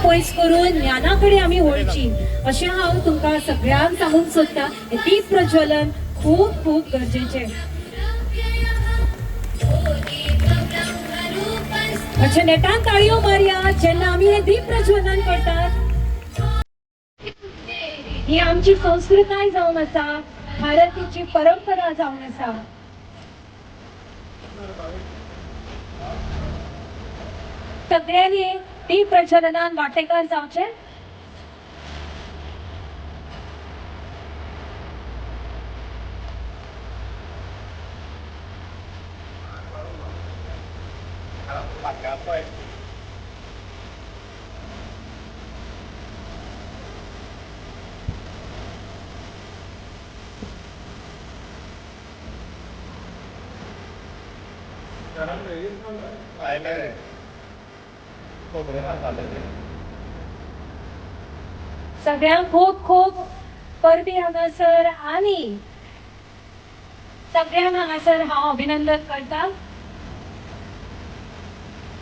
पयस करून ज्ञाना कडेन आमी वळची अशें हांव तुमकां सगळ्यांक सांगूंक सोदतां. दीप प्रज्वलन खूब खूब गरजेचें. मातशें नेटान ताळयो मारया जेन्ना आमी हें दीप प्रज्वलन करतात. ही आमची संस्कृताय जावन आसा, भारतीची परंपरा जावन आसा. सगळ्यांनी दीप प्रज्वलनान वांटेकार जावचें. सगळ्यांक खूब खूब परबी हांगासर आनी सगळ्यांक हांगासर हांव अभिनंदन करता.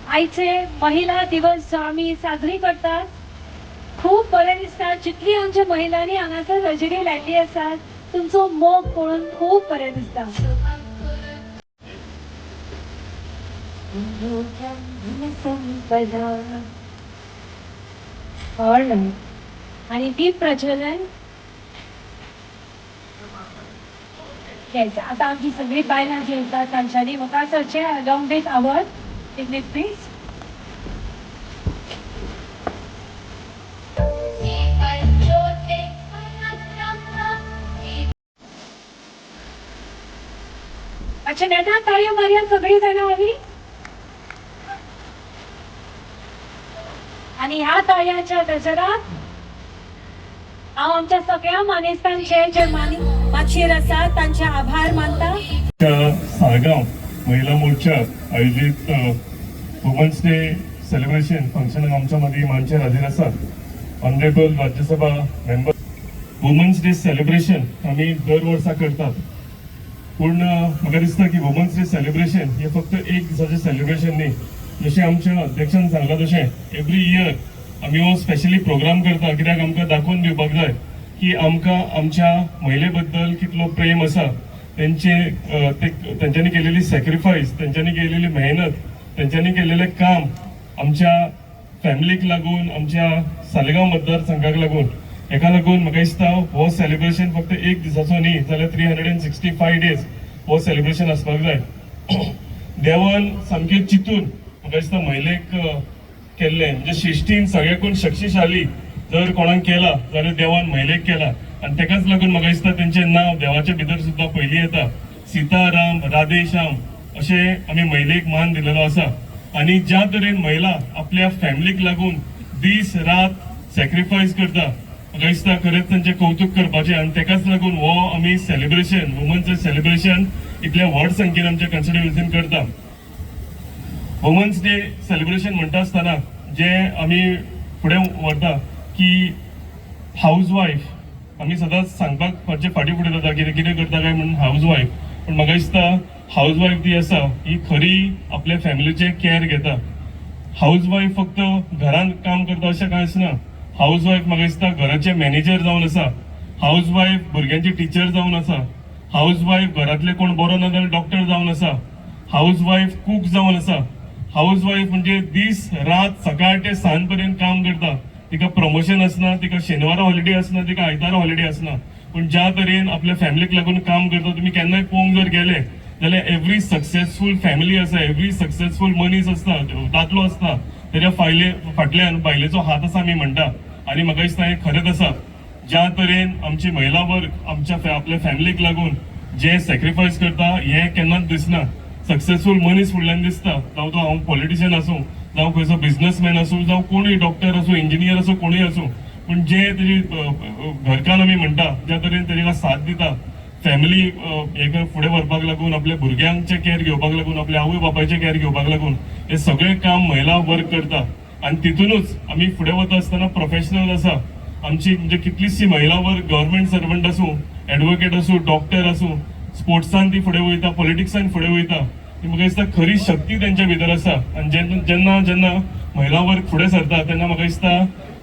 आयचे महिला दिवस जो आमी साजरी करतात, खूब बरें दिसता. जितली आमच्या महिलांनी हांगासर हजेरी लायल्ली आसा, तुमचो मोग पळोवन खूब बरें दिसता. कळ्ळें? आनी दीप प्रज्वलन. येस, आतां आमची सगळीं बायलां जीं आसात तांच्यांनी मुखार सरचें along with our dignitaries. मातशें नेटान ताळयो मारया सगळीं जाणां आमी. आनी ह्या ताळयांच्या गजरात हांव आमच्या सगळ्या मानेस्तांचे जे मानी माचयेर आसात तांचे आभार मानता. साळगांव महिला मोर्चा आयोजीत वुमन्स डे सेलिब्रेशन फंक्शनाक आमच्या मदीं मानचेर हाजीर आसात honourable Rajya Sabha member. Women's day celebration आमी दर वर्सा करतात, पूण म्हाका दिसता की वुमन्स डे सेलिब्रेशन हें फक्त एक दिसाचें सेलिब्रेशन न्ही. जशें आमच्या अध्यक्षान सांगलां तशें एवरी इयर आमी हो स्पेशली प्रोग्राम करता, कित्याक आमकां दाखोवन दिवपाक जाय की आमकां आमच्या महिले बद्दल कितलो प्रेम आसा, तेंचे ते तेंच्यांनी केलेली सॅक्रिफायस, तेंच्यांनी केलेली मेहनत, तेंच्यांनी केलेलें काम आमच्या फॅमिलीक लागून, आमच्या सालेगांव मतदारसंघाक लागून. हेका लागून म्हाका दिसता हो सेलिब्रेशन फक्त एक दिसाचो न्ही, जाल्यार 365 days हो सेलिब्रेशन आसपाक जाय. देवान सामकें चिंतून म्हाका दिसता महिलेक केल्लें, म्हणजे श्रेश्ठीन सगळ्याकून शक्तिशाली जर कोणाक केला जाल्यार देवान महिलेक केला. आनी तेकाच लागून म्हाका दिसता तेंचें नांव देवाच्या भितर सुद्दां पयलीं येता. सीता राम राधे श्याम अशें आमी महिलेक मान दिलेलो आसा. आनी ज्या तरेन महिला आपल्या फॅमिलीक लागून दीस रात सॅक्रिफायस करता, म्हाका दिसता खरेंच तांचें कौतूक करपाचें. आनी तेकाच लागून हो आमी सेलिब्रेशन, वुमन्स डे सेलिब्रेशन इतल्या व्हड संख्येन आमच्या कॉन्स्टिट्युएन्सीन करता. वुमन्स डे सेलिब्रेशन म्हणटा आसतना जे आमी फुडें व्हरता की हावज वायफ, आमी सदांच सांगपाक मातशें फाटीं फुडें जाता, कितें कितें करता काय म्हणून हावज वायफ. पूण म्हाका दिसता हावज वायफ जी आसा ही खरी आपल्या फॅमिलीचें कॅर घेता. हावज वायफ फक्त घरांत काम करता अशें कांयच ना. हावज वायफ म्हाका दिसता घराचे मॅनेजर जावन आसा. हावज वायफ भुरग्यांची टिचर जावन आसा. हावज वायफ घरांतले कोण बरो ना जाल्यार डॉक्टर जावन आसा. हावज वायफ कूक जावन आसा. हावज वायफ म्हणजे दीस रात सकाळ ते सांज पर्यंत काम करता. तिका प्रमोशन आसना, तिका शेनवारा हॉलिडे आसना, तिका आयतारा हॉलिडे आसना, पूण ज्या तरेन आपल्या फॅमिलीक लागून काम करता, तुमी केन्नाय पळोवंक जर गेले जाल्यार एवरी सक्सेसफूल फॅमिली आसा, एवरी सक्सेसफूल मनीस आसता, दादलो आसता, तेज्या फायले फाटल्यान बायलेचो हात आसा आमी म्हणटा. आनी म्हाका दिसता हें खरेंच आसा. ज्या तरेन आमची महिला वर्ग आमच्या आपल्या फॅमिलीक लागून जे सॅक्रिफायस करता हें केन्नाच दिसना. सक्सेसफूल मनीस फुडल्यान दिसता, जावं तो हांव पॉलिटिशियन आसूं, जावं खंयचो बिझनसमॅन आसूं, जावं कोणूय डॉक्टर आसूं, इंजिनियर आसूं, कोणूय आसूं, पूण जे तेजी घरकान्न आमी म्हणटा, ज्या तरेन तेका साथ दिता, फॅमिली हेका फुडें व्हरपाक लागून, आपल्या भुरग्यांचें कॅर घेवपाक लागून, आपल्या आवय बापायचें कॅर घेवपाक लागून, हे सगळें काम महिला वर्ग करता. आनी तितूनच आमी फुडें वता आसतना प्रोफेशनल आसा आमची, म्हणजे कितलीशी महिला वर्ग गव्हर्मेंट सर्वंट आसूं, एडवोकेट आसूं, डॉक्टर आसूं, स्पोर्ट्सान ती फुडें वयता, पॉलिटिक्सान फुडें वयता. ती म्हाका दिसता खरी शक्ती तेंच्या भितर आसा. आनी जेन्ना जेन्ना जेन्ना महिला वर्ग फुडें सरता तेन्ना म्हाका दिसता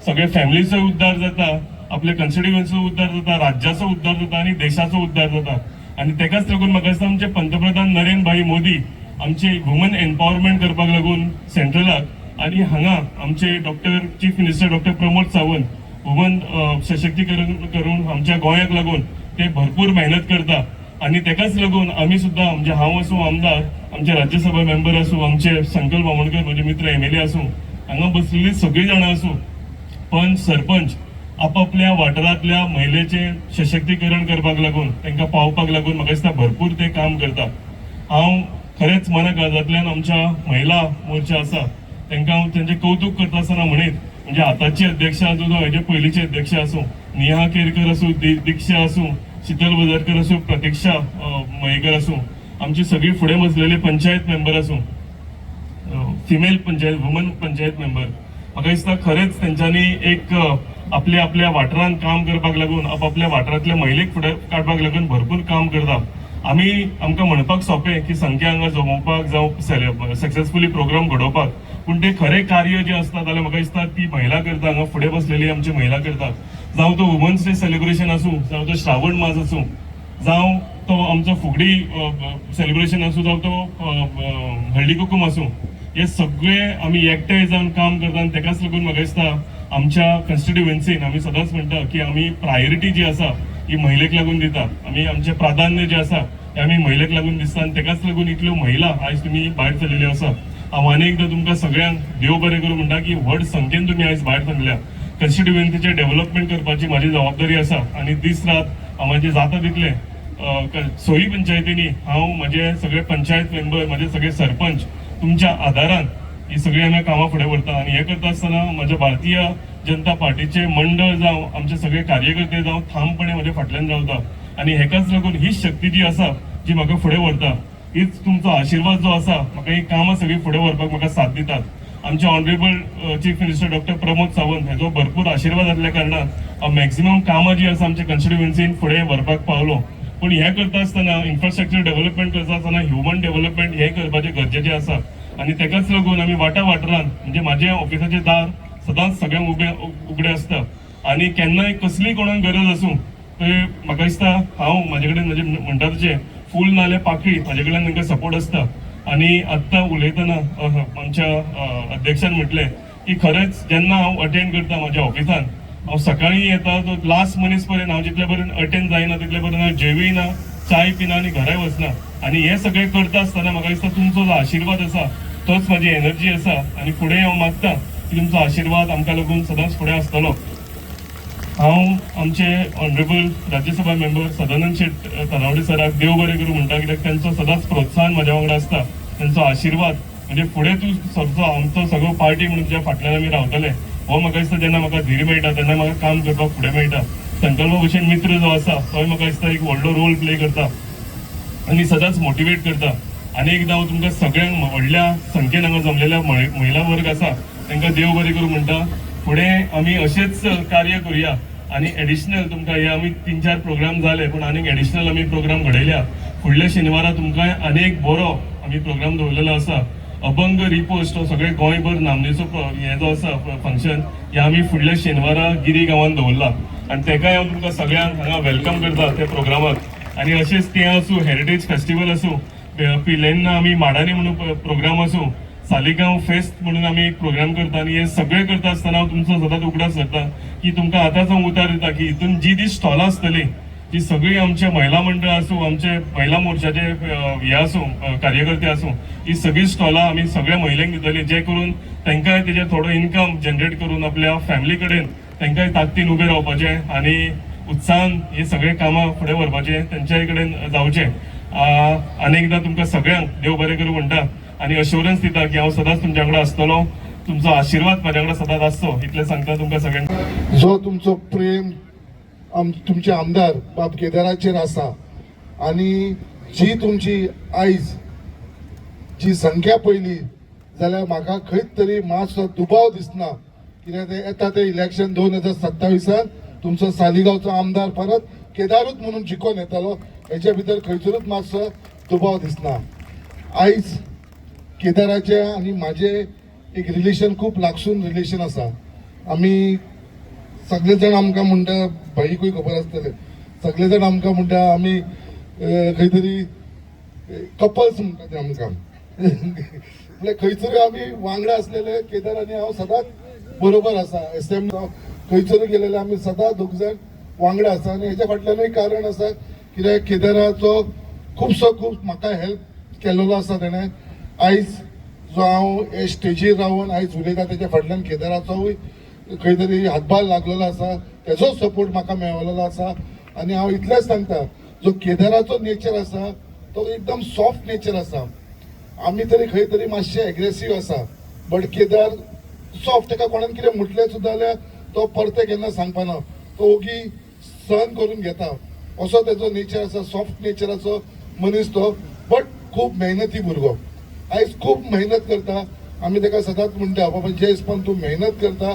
सगळे फॅमिलीचो उद्धार जाता, आपल्या कॉन्स्टिट्युएन्सीचो उद्धार जाता, राज्याचो उद्धार जाता आनी देशाचो उद्धार जाता. आनी तेकाच लागून म्हाका दिसता आमचे पंतप्रधान नरेंद्र भाई मोदी आमचे वुमन एम्पावरमेंट करपाक लागून सेंट्रलाक आनी हांगा आमचे doctor chief minister doctor Pramod Sawant woman सशक्तीकरण करून आमच्या गोंयाक लागून ते भरपूर मेहनत करता. आनी तेकाच लागून आमी सुद्दां, म्हणजे हांव आसूं आमदार, आमचे राज्यसभा मेंबर आसूं, आमचे संकल्प बामणकर म्हजे मित्र एमएलए आसूं, हांगा बसलेली सगळीं जाणां आसूं, पंच सरपंच, आपापल्या वाठारांतल्या महिलेचें सशक्तीकरण करपाक लागून, तांकां पावपाक लागून म्हाका दिसता भरपूर ते काम करता. हांव खरेंच मना काळजांतल्यान आमच्या महिला मोर्चा आसा तांकां हांव तेंचें कौतूक करता आसतना म्हणीत, म्हणजे आतांची अध्यक्षा आसूं जावं हेजे पयलींची अध्यक्षा आसूं, नेहा केरकर आसूं, दीक्षा आसूं, शीतल वजरकर आसूं, प्रतीक्षा मयेकर आसूं, आमची सगळी फुडें बसलेली पंचायत मेंबर आसूं, female panchayat, woman panchayat member, म्हाका दिसता खरेंच तेंच्यांनी एक आपल्या आपल्या वाठारांत काम करपाक लागून, आपापल्या वाठारांतल्या महिलेक फुडें काडपाक लागून भरपूर काम करता. आमी आमकां म्हणपाक सोंपें की संख्या हांगा जमोवपाक जावं सक्सेसफुली प्रोग्राम घडोवपाक, पूण ते खरें कार्य जें आसता जाल्यार म्हाका दिसता ती महिला करता. हांगा फुडें बसलेली आमची महिला करता. जावं तो वुमन्स डे सेलिब्रेशन आसूं, जावं तो श्रावण मास आसूं, जावं तो आमचो फुगडी सेलिब्रेशन आसूं, जावं तो हळदी कुकूम आसूं, हे सगळे आमी एकठांय जावन काम करता. आनी तेकाच लागून म्हाका दिसता आमच्या कॉन्स्टिट्युएन्सीन आमी सदांच म्हणटा की आमी प्रायोरिटी जी आसा ही महिलेक लागून दिता. आमी आमचें प्राधान्य जें आसा तें आमी महिलेक लागून दिसता. आनी तेकाच लागून इतल्यो महिला आयज तुमी भायर सरलेल्यो आसा. हांव आनी एकदां तुमकां सगळ्यांक देव बरें करूं म्हणटा की व्हड संख्येन तुमी आयज भायर सरल्या. कॉन्स्टिट्युएन्सीचें डेव्हलपमेंट करपाची म्हाजी जबाबदारी आसा आनी दीस रात हांव म्हाजें जाता तितलें सोयी पंचायतींनी हांव म्हजे सगळे पंचायत मेंबर, म्हजे सगळे सरपंच, तुमच्या आदारान ही सगळी आमी कामां फुडें व्हरता. आनी हें करता आसतना म्हज्या भारतीय जनता पार्टीचे मंडळ जावं, आमचे सगळे कार्यकर्ते जावं, ठामपणे म्हज्या फाटल्यान रावता. आनी हेकाच लागून हीच शक्ती जी आसा जी म्हाका फुडें व्हरता, हीच तुमचो आशिर्वाद जो आसा म्हाका ही कामां सगळीं फुडें व्हरपाक म्हाका साथ दितात. आमचे honourable chief minister doctor Pramod Sawant हेजो भरपूर आशिर्वाद आसल्या कारणान हांव मॅक्झिमम कामां जी आसा आमच्या कॉन्स्टिट्युएन्सीन फुडें व्हरपाक पावलो. पूण हें करता आसतना, इन्फ्रास्ट्रक्चर डेव्हलपमेंट करता आसतना ह्युमन डेव्हलपमेंट हें करपाचें गरजेचें आसा. आनी तेकाच लागून आमी वाटा वाठारांत, म्हणजे म्हाजें ऑफिसाचें दार सदांच सगळ्यांक उगडें आसता आनी केन्नाय कसलीय कोणाक गरज आसूं ते म्हाका दिसता हांव म्हाजे कडेन म्हजें म्हणटा तशें फूल नाल्यार पाकळी म्हाजे कडल्यान तांकां सपोर्ट आसता. आनी आत्तां उलयतना आमच्या अध्यक्षान म्हटलें की खरेंच जेन्ना हांव अटेंड करता म्हाज्या ऑफिसान, हांव सकाळीं येता तो लास्ट मनीस पर्यंत हांव जितले पर्यंत अटेंड जायना तितले पर्यंत हांव जेवूय ना, चाय पिना आनी घराय वचना. आनी हें सगळें करता आसतना म्हाका दिसता तुमचो जो आशिर्वाद आसा तोच म्हाजी एनर्जी आसा. आनी फुडें हांव मागता की तुमचो आशिर्वाद आमकां लागून सदांच फुडें आसतलो. हांव आमचे ऑनरेबल राज्यसभा मेंबर सदानंद शेट तानावडे सराक देव बरें करूं म्हणटा, कित्याक तेंचो सदांच प्रोत्साहन म्हाज्या वांगडा आसता. तेंचो आशिर्वाद म्हणजे फुडें तूं सरचो, आमचो सगळो पार्टी म्हणून तुज्या फाटल्यान आमी रावतले, हो म्हाका दिसता जेन्ना म्हाका धीर मेळटा तेन्ना म्हाका काम करपाक फुडें मेळटा. संकल्पा भशेन मित्र जो आसा तोय म्हाका दिसता एक व्हडलो रोल प्ले करता आनी सदांच मोटिवेट करता. आनी एकदां हांव तुमकां सगळ्यांक, व्हडल्या संख्येन हांगा जमलेल्या महिला वर्ग आसा तांकां देव बरें करूं म्हणटा. फुडें आमी अशेंच कार्य करुया आनी एडिशनल तुमकां हे आमी तीन चार प्रोग्राम जाले, पूण आनीक एडिशनल आमी प्रोग्राम घडयल्या. फुडल्या शेनवारा तुमकां आनी एक बरो आमी प्रोग्राम दवरलेलो आसा. अभंग रिपोस्ट हो सगळे गोंयभर नामनेचो हे जो आसा फंक्शन, हे आमी फुडल्या शेनवारा गिरी गांवांत दवरला आनी तेकाय हांव तुमकां सगळ्यांक हांगा welcome करता त्या प्रोग्रामाक. आनी अशेंच तें आसूं, हेरिटेज फेस्टिवल आसूं, पिलेन्ना आमी माडानी म्हणून प्रोग्राम आसूं, सालिगांव फेस्त म्हणून आमी एक प्रोग्राम करता. आनी हे सगळे करता आसतना हांव तुमचो सदांच उगडास जाता की तुमकां आतांच हांव उतार दिता की हितून जी ती स्टॉलां आसतली ती सगळी आमचे महिला मंडळ आसूं, आमचे महिला मोर्चाचे हे आसूं, कार्यकर्ते आसूं, ही सगळी स्टॉलां आमी सगळ्या महिलांक दितली, जे करून तांकांय तेजेर थोडो इन्कम जनरेट करून आपल्या फॅमिली कडेन तांकांय ताकदीन उबें रावपाचें आनी उत्साहान हे सगळे कामां फुडें व्हरपाचें तेंच्याय कडेन जावचें. आनी एकदां तुमकां सगळ्यांक देव बरें करूं म्हणटा आनी अश्योरन्स दिता की हांव सदांच तुमच्या वांगडा आसतलो. तुमचो आशिर्वाद म्हाज्या वांगडा सदांच आसचो इतलें सांगता तुमकां सगळ्यांक. जो तुमचो प्रेम तुमचे आमदार बाब केदाराचेर आसा आनी जी तुमची आयज जी संख्या पळयली जाल्यार म्हाका खंयच तरी मातसो दुबाव दिसना, कित्याक ते येता ते इलेक्शन 2027 तुमचो सालिगांवचो आमदार परत केदारूच म्हणून जिखोन येतलो, हेच्या भितर खंयसरूच मातसो दुबाव दिसना. आयज केदाराचे आनी म्हाजे एक रिलेशन खूब लागसून रिलेशन आसा. आमी सगळे जाण आमकां म्हणटा, भाईकूय खबर आसतलें, सगळे जाण आमकां म्हणटा आमी खंय तरी कपल्स म्हणटा ते आमकां. म्हळ्यार खंयसरूय आमी वांगडा आसलेले. केदार आनी हांव सदांच बरोबर आसा. एस एम खंयसरूय गेलेले आमी सदांच दोग जाण वांगडा आसा. आनी हेच्या फाटल्यानूय कारण आसा, कित्याक केदाराचो खुबसो खूब म्हाका हेल्प केलेलो आसा तेणें. आयज जो हांव हे स्टेजीर रावन आयज उलयता, तेच्या फाटल्यान केदाराचोय खंय तरी हातभार लागलेलो आसा, तेजो सपोर्ट म्हाका मेळलेलो आसा. आनी हांव इतलेंच सांगता, जो केदाराचो नेचर आसा तो एकदम सॉफ्ट नेचर आसा. आमी तरी खंय तरी मातशे एग्रेसीव आसा, बट केदार सॉफ्ट. ताका कोणान कितें म्हटलें सुद्दां जाल्यार तो परतें केन्ना सांगपाना, तो ओगी सहन करून घेता, असो तेजो नेचर आसा. सॉफ्ट नेचराचो मनीस तो, बट खूब मेहनती भुरगो. आयज खूब मेहनत करता. आमी ताका सदांच म्हणटा, बाबा जे हिसपान तूं मेहनत करता,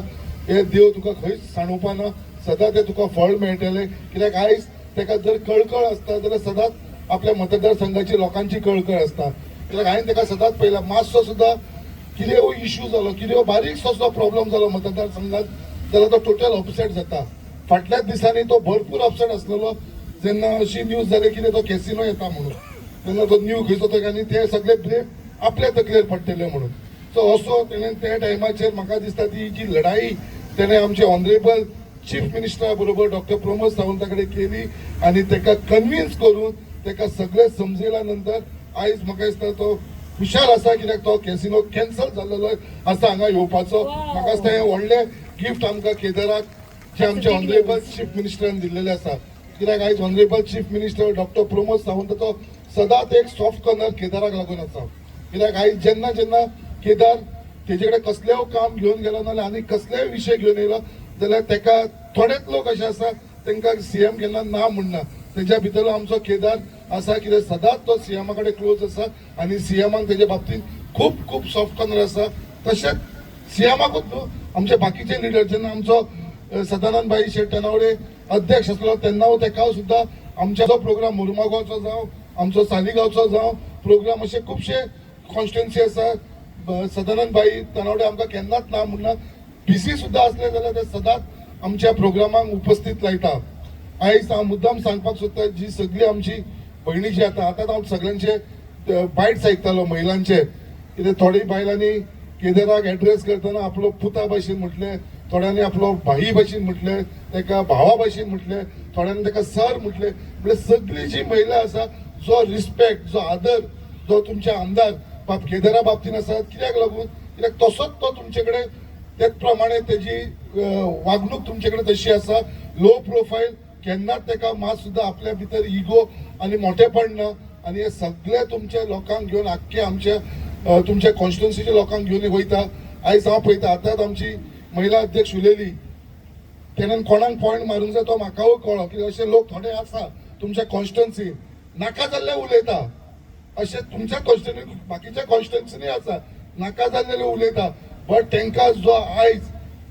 हे देव तुका खंयच सांडोवपा ना, सदां तें तुका फळ मेळटलें. कित्याक आयज ताका जर कळकळ आसता जाल्यार सदांच आपल्या मतदारसंघाची लोकांची कळकळ आसता. कित्याक हांवें ताका सदांच पळयला, मातसो सुद्दां कितें इश्यू जालो, कितें बारीकसो सुद्दां प्रॉब्लम जालो मतदारसंघात जाल्यार तो टोटल अपसेट जाता. फाटल्याच दिसांनी तो भरपूर अपसेट आसलेलो, जेन्ना अशी न्यूज जाली कितें तो कॅसिनो येता म्हणून, तेन्ना तो न्यू खंयचो तो आनी ते सगळे ब्लेम आपल्या तकलेर पडटले म्हणून. सो असो तेणें त्या टायमाचेर म्हाका दिसता ती जी लढाई तेणें आमचे ऑनरेबल चीफ मिनिस्टरा बरोबर डॉक्टर प्रमोद सावंता कडेन केली आनी ताका कन्विन्स करून ताका सगळें समजयल्या नंतर आयज म्हाका दिसता तो हुशार आसा, कित्याक तो कॅसिनो कॅन्सल जाल्लेलो आसा हांगा येवपाचो. म्हाका दिसता हें व्हडलें गिफ्ट आमकां केदाराक जे आमचे ऑनरेबल चीफ मिनिस्टरान दिल्लेले आसा. कित्याक आयज honourable chief minister doctor Pramod सावंताचो सदांच एक सॉफ्ट कॉर्नर केदाराक लागून आसा. कित्याक आयज जेन्ना जेन्ना केदार तेजे कडेन कसलेय काम घेवन गेलो नाजाल्यार आनी कसलेय विशय घेवन येयलो जाल्यार तेका थोडेच लोक अशे आसा तांकां सीएम केन्ना ना म्हणना. तेज्या भितर आमचो केदार आसा, कित्याक सदांच तो सीएमा कडेन क्लोज आसा आनी सीएमाक तेजे बाबतींत खूब खूब सॉफ्ट कॉर्नर आसा. तशेंच सीएमाकूच न्हू, आमचे बाकीचे लिडर, जेन्ना आमचो सदानंद भाई शेट तानावडे अध्यक्ष आसलो तेन्ना तेका सुद्दां आमच्या जो प्रोग्राम मुरमागांवचो जावं, आमचो सालिगांवचो जावं प्रोग्राम, अशे खुबशे कॉन्स्टिट्युएन्सी आसा, सदानंद भाई तानावडे आमकां केन्नाच ना म्हणना. बिजी सुद्दां आसले जाल्यार ते सदांच आमच्या प्रोग्रामाक उपस्थित लायता. आयज हांव मुद्दाम सांगपाक सोदता, जी सगळी आमची भयणी जी आतां आतां हांव सगळ्यांचे बायट्स आयकतालो महिलांचे, कितें थोडी बायलांनी केदाराक एड्रेस करतना आपलो पुता भाशेन म्हटलें, थोड्यांनी आपलो भाई भाशेन म्हटलें, ताका भावा भाशेन म्हटलें, थोड्यांनी ताका सर म्हटलें. म्हळ्यार सगळी जी महिला आसा, जो रिस्पेक्ट, जो आदर जो तुमच्या आमदार बाब केदारा बाबतीन आसा, कित्याक लागून? कित्याक तसोच तो तुमचे कडेन तेच प्रमाणे तेजी वागणूक तुमचे कडेन तशी आसा. लो प्रोफायल, केन्नाच ताका मात सुद्दां आपल्या भितर इगो आनी मोठेपण ना. आनी हे सगळे तुमच्या लोकांक घेवन आख्खे आमच्या तुमच्या कॉन्स्टिट्युन्सीच्या लोकांक घेवन वयता. आयज हांव पळयता, आतांच आमची महिला अध्यक्ष उलयली, तेणेन कोणाक पॉयंट मारूंक जाय तो म्हाकाय कळ्ळो की अशे लोक थोडे आसा तुमच्या कॉन्स्टिट्युन्सी नाका जाल्ले उलयता. अशे तुमच्या कॉन्स्टिट्युन्सी, बाकीच्या कॉन्स्टिट्युन्सीनी आसा, नाका जाल्लेले उलयता. बट तांकां जो आयज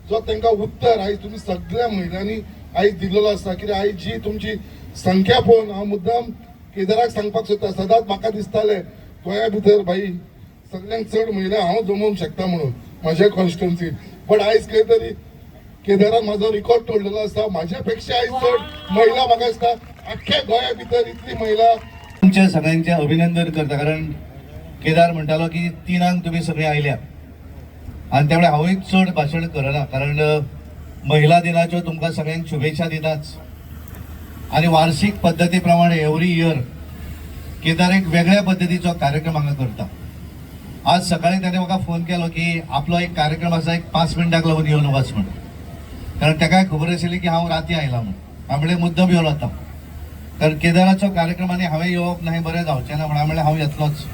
जो तांकां उत्तर आयज तुमी सगळ्या महिलांनी आयज दिलेलो आसा. कित्याक आयज जी तुमची संख्या पळोवन हांव मुद्दाम केदाराक सांगपाक सोदता, सदांच म्हाका दिसतालें गोंया भितर भाई सगळ्यांत चड महिला हांव जमोवंक शकता म्हणून म्हाज्या कॉन्स्टिट्युन्सीन. बट आयज खंय तरी केदारान म्हाजो रिकॉर्ड तोडलेलो आसा. म्हाज्या पेक्षा आयज चड महिला, म्हाका दिसता आख्ख्या गोंया भितर इतली महिला. तुमच्या सगळ्यांचे अभिनंदन करता, कारण केदार म्हणटालो की तिनांक तुमी सगळीं आयल्या आनी त्यामुळे हांवूय चड भाशण करना, कारण महिला दिनाच्यो तुमकां सगळ्यांक शुभेच्छा दिताच. आनी वार्षिक पद्दती प्रमाणे एवरी इयर केदार एक वेगळ्या पद्दतीचो कार्यक्रम हांगा करता. आज सकाळी त्याने म्हाका फोन केलो की आपलो एक कार्यक्रम आसा, एक 5 मिनटाक लागून येवन वच म्हण, कारण ताकाय खबर आशिल्ली की हांव राती आयला म्हूण. हांव म्हणलें मुद्दम येवन वता, कारण केदाराचो कार्यक्रम आनी हांवें येवप ना हें बरें जावचें ना म्हण. हांवें म्हणलें हांव येतलोच.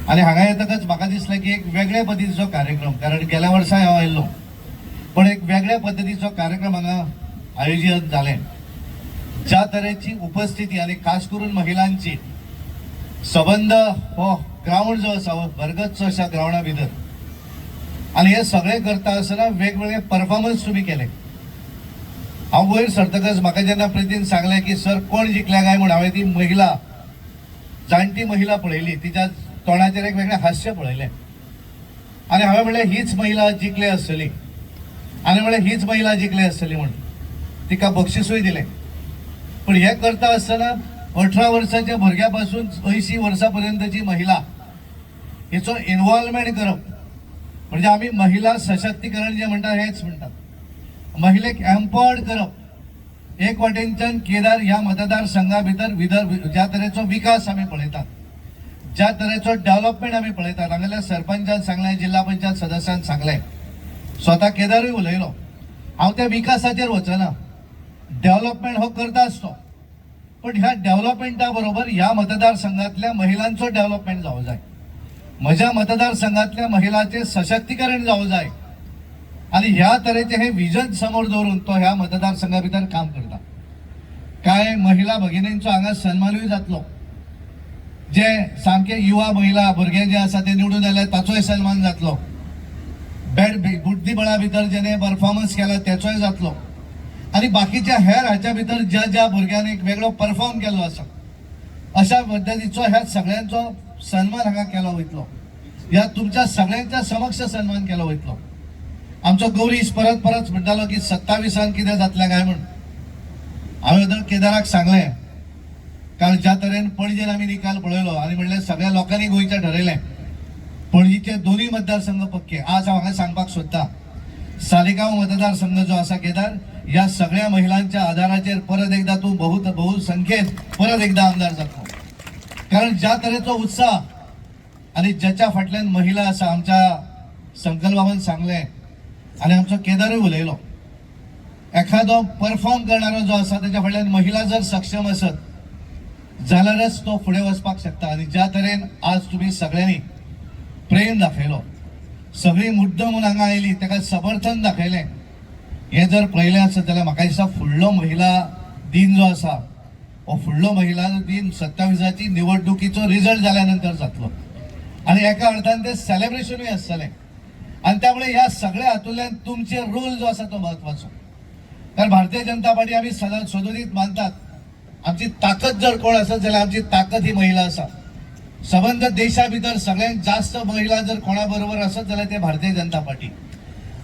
आनी हांगा येतकच म्हाका दिसलें की एक वेगळे पद्दतीचो कार्यक्रम, कारण गेल्या वर्सा हांव आयिल्लो, पण एक वेगळ्या पद्दतीचो कार्यक्रम हांगा आयोजीत जालें. ज्या तरेची उपस्थिती आनी खास करून महिलांची, सबंद हो ग्रावंड जो आसा हो भरगच्च अशा ग्रावंडा भितर, आनी हे सगळें करता आसतना वेगवेगळे परफॉर्मन्स तुमी केले. हांव वयर सरतकच म्हाका जेन्ना प्रितीन सांगलें की सर कोण जिखल्या काय म्हूण, हांवें ती महिला, जाणटी महिला पळयली, तिच्या तोंडाचेर एक वेगळें हास्य पळयलें. आनी हांवें म्हणलें हीच महिला जिखली आसतली, आनी म्हणलें हीच महिला जिखली आसतली म्हणून तिका बक्षिसूय दिलें. पण हें करता आसतना 18 वर्साच्या भुरग्या पासून 80 वर्सां पर्यंतची महिला हेचो इन्वॉल्वमेंट करप म्हणजे आमी महिला सशक्तीकरण जे म्हणटात हेच म्हणटात. महिलेक एम्पावर्ड करप. एक वाटेनच्यान केदार ह्या मतदारसंघा भितर ज्या तरेचो विकास आमी पळयतात, ज्या तरेचो डेव्हलपमेंट आमी पळयतात, हांगासरल्या सरपंचान सांगलें, जिल्हा पंचायत सदस्यान सांगलें, स्वता केदारूय उलयलो. हांव त्या विकासाचेर वचना, डेव्हलपमेंट हो करताच तो, पण ह्या डेव्हलपमेंटा बरोबर ह्या मतदारसंघातल्या महिलांचो डेव्हलपमेंट जावं जाय, म्हज्या मतदारसंघातल्या महिलांचें सशक्तीकरण जावं जाय. आनी ह्या तरेचें हें विजन समोर दवरून तो ह्या मतदारसंघा भितर काम करता. कांय महिला भगिनींचो हांगा सन्मानूय जातलो, जे सामके युवा महिला भुरगे जे आसा ते निवडून आयले ताचोय सन्मान जातलो, बॅड बुद्धिबळा भितर जेणे परफॉर्मन्स केला तेचोय जातलो, आनी बाकीच्या हेर हाच्या भितर ज्या ज्या भुरग्यांनी एक वेगळो परफॉर्म केल्लो आसा अशा पद्दतीचो ह्या सगळ्यांचो सन्मान हांगा केलो वयतलो, ह्या तुमच्या सगळ्यांच्या समक्ष सन्मान केलो वयतलो. आमचो गौरीश परत परत म्हणटालो की 27 कितें जातलें काय म्हूण. हांवें तर केदाराक सांगलें, कारण ज्या तरेन पणजेन आमी निकाल पळयलो आनी म्हणलें सगळ्या लोकांनी गोंयच्या ठरयलें पणजीचे दोनूय मतदारसंघ पक्के. आज हांव हांगा सांगपाक सोदता, सालिगांव मतदारसंघ जो आसा केदार, ह्या सगळ्या महिलांच्या आधाराचेर परत एकदा तूं बहुसंख्येन परत एकदा आमदार जातलो. कारण ज्या तरेचो उत्साह आनी ज्याच्या फाटल्यान महिला आसा, आमच्या संकल्पान सांगलें आनी आमचो केदारूय उलयलो, एखादो परफॉर्म करणारो जो आसा तेच्या फाटल्यान महिला जर सक्षम आसत जाल्यारच तो फुडें वचपाक शकता. आनी ज्या तरेन आज तुमी सगळ्यांनी प्रेम दाखयलो, सगळीं मुद्दम म्हूण हांगा आयली, ताका समर्थन दाखयलें, हें जर पळयलें आसत जाल्यार म्हाका दिसता फुडलो महिला दिन जो आसा हो फुडलो महिला दिन 27 निवडणुकीचो रिजल्ट जाल्या नंतर जातलो आनी एका अर्थान तें सेलेब्रेशनूय आसतलें. आनी त्यामुळे ह्या सगळ्या हातूंतल्यान तुमचे रोल जो आसा तो म्हत्वाचो. कारण भारतीय जनता पार्टी आमी सदांच सदोदीत मानतात, आमची ताकद जर कोण आसत जाल्यार आमची ताकद ही महिला आसा. सबंद देशा भितर सगळ्यात जास्त महिला जर कोणा बरोबर आसत जाल्यार ते भारतीय जनता पार्टी.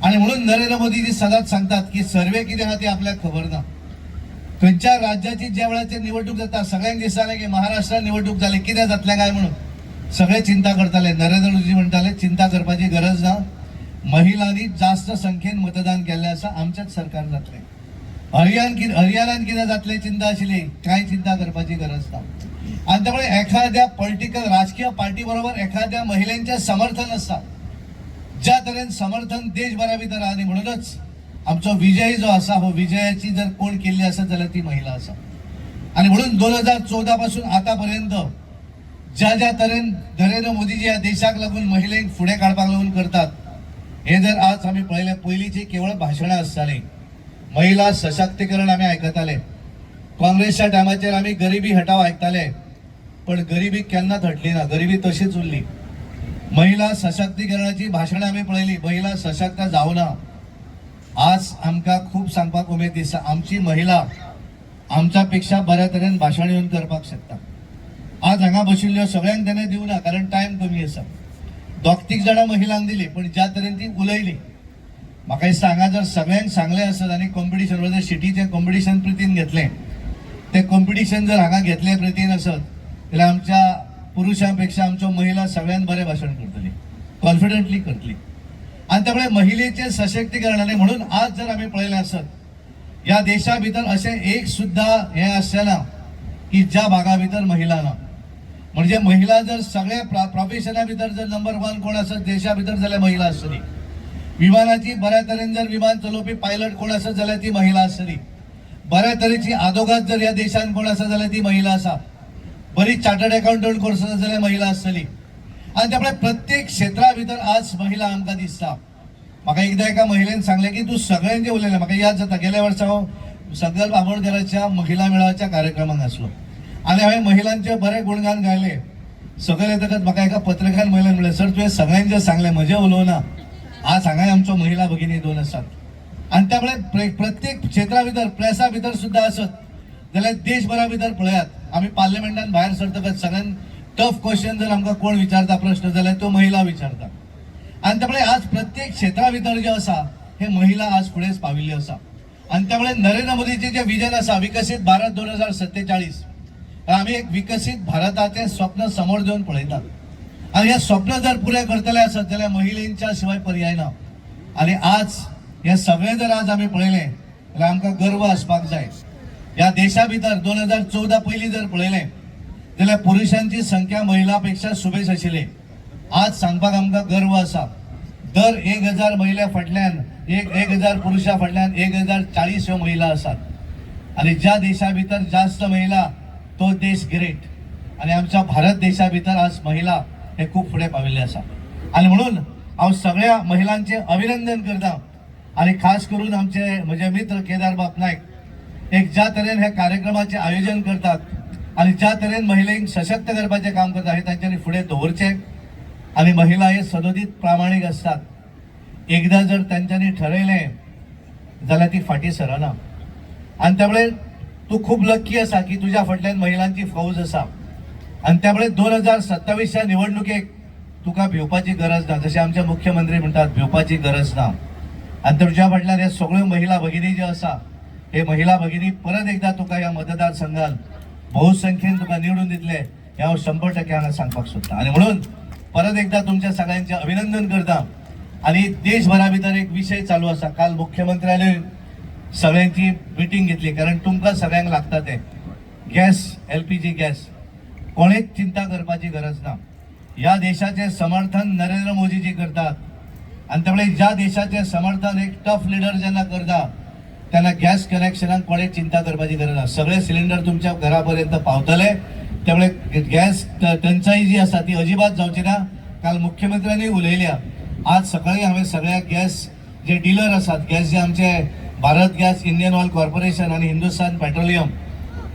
आणि म्हणून नरेंद्र मोदीजी सदांच सांगतात की सर्वे कितें आहा ती आपल्याक खबर ना. खंयच्या राज्याची ज्या वेळाचेर निवडणूक जाता सगळ्यांक दिसतालें की महाराष्ट्रात निवडणूक जाली कितें जातलें काय म्हणून सगळे चिंता करताले. नरेंद्र मोदीजी म्हणटाले चिंता करपाची गरज ना, महिलांनी जास्त संख्येन मतदान केल्लें आसा, आमचेंच सरकार जातलें. हरियाणान कितें जातलें चिंता आशिल्ली, कांय चिंता करपाची गरज ना. आनी त्यामुळे एखाद्या पॉलिटिकल राजकीय पार्टी बरोबर एखाद्या महिलेंचें समर्थन आसता, ज्या तरेन समर्थन देशभरा भितर आहा. आनी म्हणूनच आमचो विजय जो आसा हो विजयाची जर कोण केल्ली आसत जाल्यार ती महिला आसा. आनी म्हणून 2014 पासून आतापर्यंत ज्या ज्या तरेन नरेंद्र मोदीजी ह्या देशाक लागून महिलेक फुडें काडपाक लागून करतात हे जर आज आमी पळयलें, पयलींची केवळ भाशणां आसतालीं, महिला सशक्तीकरण आमी आयकताले, काँग्रेसच्या टायमाचेर आमी गरिबी हटाव आयकताले, पण गरिबी केन्नाच हटली ना, गरिबी तशीच उरली. महिला सशक्तीकरणाची भाशणां आमी पळयली, महिला सशक्त जावना. आज आमकां खूब सांगपाक उमेद दिसता, आमची महिला आमच्या पेक्षा बऱ्या तरेन भाशण येवन करपाक शकता. आज हांगा बशिल्ल्यो सगळ्यांक तेणें दिवना कारण टायम कमी आसा, दोग तीग जाणां महिलांक दिली, पण ज्या तरेन ती उलयली म्हाका दिसता हांगा जर सगळ्यांक सांगलें आसत आनी कॉम्पिटिशन जर सिटीचें कॉम्पिटिशन प्रितीन घेतलें, तें कॉम्पिटिशन जर हांगा घेतलें प्रितीन आसत जाल्यार आमच्या पुरुशां पेक्षा आमच्यो महिला सगळ्यांत बरें भाशण करतली, कॉन्फिडंटली करतली. आनी त्यामुळे महिलेचें सशक्तीकरण, आनी म्हणून आज जर आमी पळयलें आसत ह्या देशा भितर अशें एक सुद्दां हें आसचें ना की ज्या भागा भितर महिला ना. म्हणजे महिला जर सगळ्या प्रोफेशना भितर जर नंबर 1 कोण आसत देशा भितर जाल्यार महिला आसतली. विमानाची बऱ्या तरेन जर विमान चलोवपी पायलट कोण आसत जाल्यार ती महिला आसतली. बऱ्या तरेची आदोगाद जर ह्या देशान कोण आसा जाल्यार ती महिला आसा. बरी चार्टर्ड अकाउंटंट कोण आसा जाल्यार महिला आसतली. आनी त्यामुळे प्रत्येक क्षेत्रा भितर आज महिला आमकां दिसता. म्हाका एकदां एका महिलेन सांगलें की तूं सगळ्यांचें उलयलें, म्हाका याद जाता गेल्या वर्सा हांव संकल्प आमोणकराच्या महिला मेळाव्याच्या कार्यक्रमाक आसलो आनी हांवें महिलांचे बरें गुणगान गायले. सगळे येतकच म्हाका एका पत्रकार महिलेन म्हणलें, सर तुवें सगळ्यांचें सांगलें, म्हजें उलोवना. आज हांगाय आमच्यो महिला भगिनी दोन आसात. आनी त्यामुळे प्रत्येक क्षेत्रा भितर प्रेसा भितर सुद्दां आसत जाल्यार देशभरा भितर पळयात, आमी पार्लमेंटान भायर सरतकच सगळ्यान टफ क्वेश्चन जर आमकां कोण विचारता प्रश्न जाल्यार त्यो महिला विचारता. आनी त्यामुळे आज प्रत्येक क्षेत्रा भितर जे आसा हे महिला आज फुडें पाविल्ल्यो आसा. आनी त्यामुळे नरेंद्र मोदीचे जे विजन आसा विकसीत भारत 2047, आमी एक विकसीत भारताचें स्वप्न समोर देवन पळयतात आनी हें स्वप्न जर पुरें करतले आसत जाल्यार महिलेंच्या शिवाय पर्याय ना. आनी आज हें सगळें जर आज आमी पळयलें जाल्यार आमकां गर्व आसपाक जाय. ह्या देशा भितर 2014 पयलीं जर पळयलें जाल्यार पुरुशांची संख्या महिला पेक्षा सुबेज आशिल्ली. आज सांगपाक आमकां गर्व आसा, दर 1000 महिला फाटल्यान 1000 पुरुषा फाटल्यान 1040 ह्यो महिला आसात. आनी ज्या देशा भितर जास्त महिला तो देश ग्रेट. आनी आमच्या भारत देशा भितर आज महिला हे खूब फुडें पाविल्ले आसा. आनी म्हणून हांव सगळ्या महिलांचें अभिनंदन करता आनी खास करून आमचे म्हजे मित्र केदार बाब नायक एक ज्या तरेन ह्या कार्यक्रमाचें आयोजन करतात आनी ज्या तरेन महिलेंक सशक्त करपाचें काम करता हें तांच्यांनी फुडें दवरचें. आनी महिला हे सदोदीत प्रामाणीक आसतात. एकदां जर तांच्यांनी ठरयलें जाल्यार ती फाटीं सरना. आनी त्यामुळे तूं खूब लक्की आसा की तुज्या फाटल्यान महिलांची फौज आसा. आनी त्यामुळे 2027च्या निवडणुकेक तुका भिवपाची गरज ना, जशें आमचे मुख्यमंत्री म्हणटात भिवपाची गरज ना. आनी तुज्या फाटल्यान हे सगळ्यो महिला भगिनी ज्यो आसा हे महिला भगिनी परत एकदां तुका ह्या मतदारसंघात बहुसंख्येन तुका निवडून दितले हें हांव 100% हांगा सांगपाक सोदतां. आनी म्हणून परत एकदां तुमच्या सगळ्यांचें अभिनंदन करता. आनी देशभरा भितर एक विशय चालू आसा, काल मुख्यमंत्र्यांनी सगळ्यांची मिटींग घेतली, कारण तुमकां सगळ्यांक लागता ते गॅस, LPG gas. कोणेच चिंता करपाची गरज ना. ह्या देशाचें समर्थन नरेंद्र मोदीजी करतात आनी त्यामुळे ज्या देशाचें समर्थन एक टफ लिडर जेन्ना करता तेन्ना गॅस कनेक्शनाक कोणेच चिंता करपाची गरज ना. सगळे सिलिंडर तुमच्या घरा पर्यंत पावतले. त्यामुळे गॅस टंचाई जी आसा ती अजिबात जावची ना. काल मुख्यमंत्र्यांनी उलयल्या. आज सकाळी हांवें सगळ्या गॅस जे डिलर आसात, गॅस जे आमचे Bharat gas, Indian oil corporation आनी हिंदुस्तान पेट्रोलियम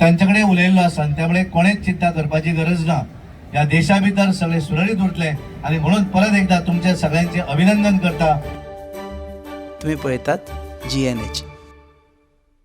तांचे कडेन उलयल्लो आसा. आनी त्यामुळे कोणेच चिंता करपाची गरज ना. ह्या देशा भितर सगळे सुरळीत उरतले. आनी म्हणून परत एकदा तुमच्या सगळ्यांचे अभिनंदन करता. तुम्ही पळयतात GNH.